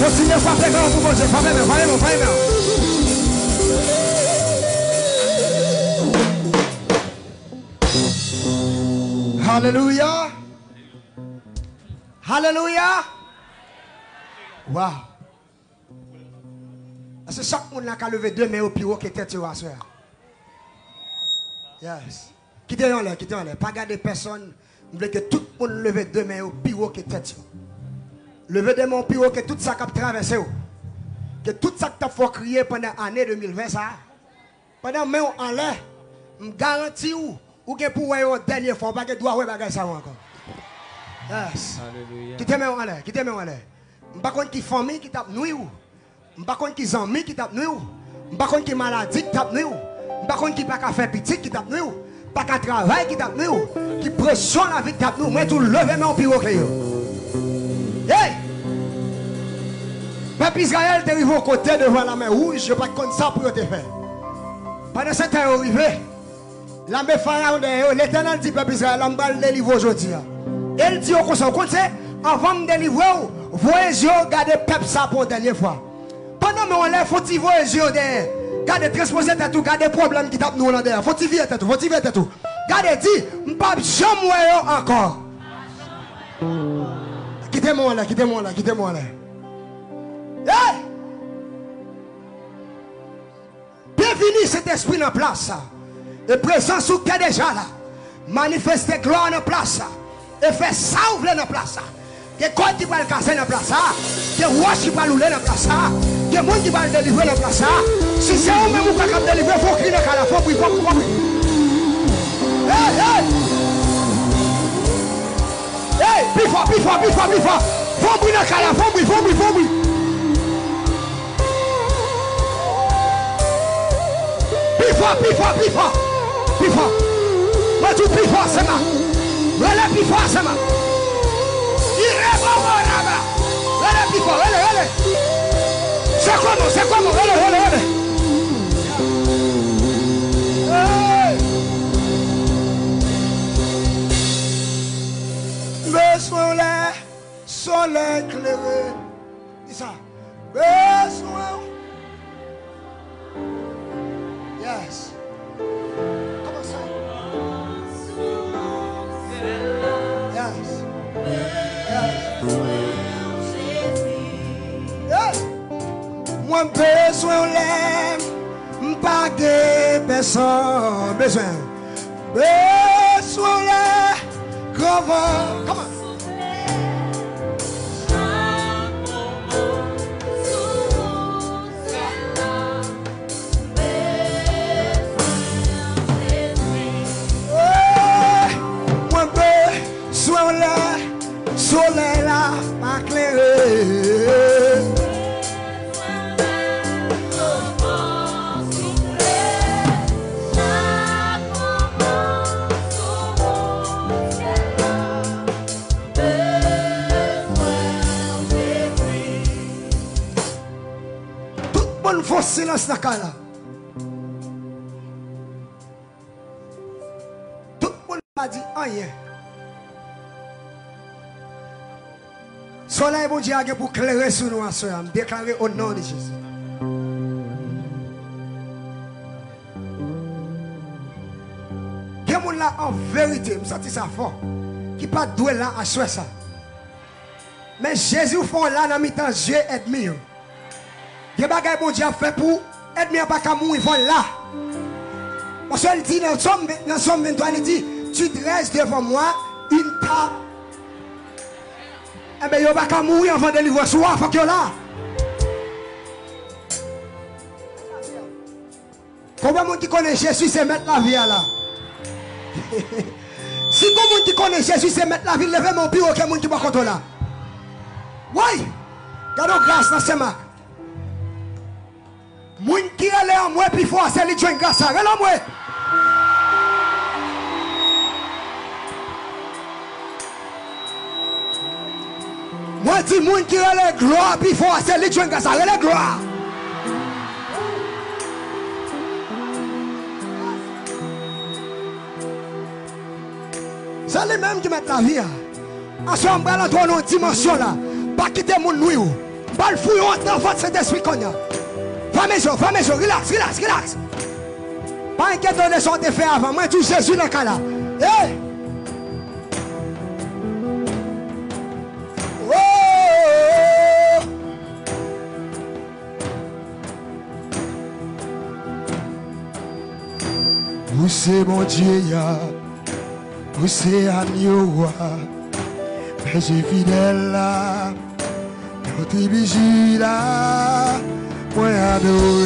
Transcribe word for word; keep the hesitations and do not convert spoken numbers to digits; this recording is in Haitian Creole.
Kontinye frape men w pou Bondye. Frape men, frape men, frape men. Alelouya. Alelouya. Wow. Èske chak moun la ka leve de men yo pi wo ke tèt yo aswè a? Yes. Kite yo anlè, kite yo anlè. Pa gade pèsonn. M vle ke tout moun leve de men yo pi wo ke tèt yo. Leve de men w pi wo ke tout sa k ap travèse w. Ke tout sa k t ap fè w kriye pandan ane de mil ven sa a. Pandan men w anlè, m garanti w, ou gen pou wè yo yon dènye fwa. Ou pa gen dwa wè bagay sa yo ankò. Yes. Alelouya. Kite men w anlè, kite men w anlè. M pa konn ki fanmi ki t ap nwi w. M pa konn ki zanmi ki t ap nwi w. M pa konn ki maladi ki t ap nwi w. M pa konn ki pa ka fè pitit ki t ap nwi w. Pa ka travay ki t ap nwi w. Ki presyon lavi ki t ap nwi w. Mwen di w leve men w pi wo ke yo. Hey! Pèp Izrayèl te rive yon kote devan Lamè Wouj, yo pa t konn sa pou yo te fè. Pandan se tan yo rive, lame Farawon dèyè yo, Letènèl di pèp Izrayèl la, "M pral delivre w jodi a." E l di yo konsa, "Ou konn se, anvan m delivre w, voye zye w gade pèp sa pou yon dènye fwa." Pandan men w anlè, fò w ti voye zye w dèyè. Gade, transpoze tèt ou, gade pwoblèm ki t ap nwi w lan dèyè. Fò w ti vire tèt ou, fò w ti vire tèt ou. Gade, di, "M p ap janm wè yo ankò." Kite men w anlè, kite men w anlè, kite men w anlè. Hey! Byenvini, Sentespri, nan plas sa. E prezans ou ki te deja la. Manifeste glwa nan plas sa. E fè sa ou vle nan plas sa. Gen kòd ki pral kase nan plas sa. Gen wòch ki pral woule nan plas sa. Gen moun ki pral delivre nan plas sa. Si se ou menm ou kwè k ap delivre, fè yon kri nan kay la. Fè yon bri, fè yon bri, fè yon bri. Hey, hey! Hey, pi fò, pi fò, pi fò, pi fò. Fè yon bri nan kay la, fè yon bri, fè yon bri, fè yon bri. Pi fò, pi fò, pi fò. Pi fò. Mwen di w pi fò, Sema. Rele pi fò, Sema. Ire bobo raba. Rele pi fò, rele, rele. Se kòman, se kòman, rele, rele, rele. Hey! Bezwen w lè solèy klere. Di sa. Bezwen w. Yes. Kòmanse. Yes. Yes. Yes. Mwen bezwen w lè m pa gen pèsonn. Bezwen. Bezwen w lè gran van. Come on. Mwen bezwen w lè solèy la pa klere. Tout moun fè silans nan kay la. Tout moun pa di anyen. Solèy Bondye a gen pou klere sou nou aswè a. M deklare o non de Jezi. Gen moun la an verite, m santi sa fò, ki pa t dwe la aswè sa. Men Jezi ou fè w la nan mitan zye ènmi yo. Gen bagay Bondye ap fè pou ènmi an pa ka mouri vòl la. Paske l di nan Sòm, nan Sòm venntwa, li di, "Tu dresses devant moi une table." Enben, yo pa ka mouri anvan delivrans ou a, fòk yo la. Konbyen moun ki konnen Jezi se mèt lavi a la? Si gon moun ki konnen Jezi se mèt lavi, leve men w pi wo ke moun ki bò kote w la. Woy! Gade yon gras nan Sen Mak. Moun ki rele anmwe pi fò, se li k jwenn gras la. Rele anmwe. Mwen di moun ki rele glwa pi fò, se li k jwenn gras la. Rele glwa. Se li menm ki mèt lavi a. Aswè a m pral antre w nan yon dimansyon la. Pa kite moun nwi w. M pral foure w anndan vant Sentespri kounye a. Fèmen je w, fèmen je w, rilaks, rilaks, rilaks. Pa enkyete w de sa w te fè avan. Mwen di w Jezi nan kay la. Hey! Oh! Ou se Bondye a, ou se Agno a, Bèje fidèl la, nan tribi Jida, mwen adore.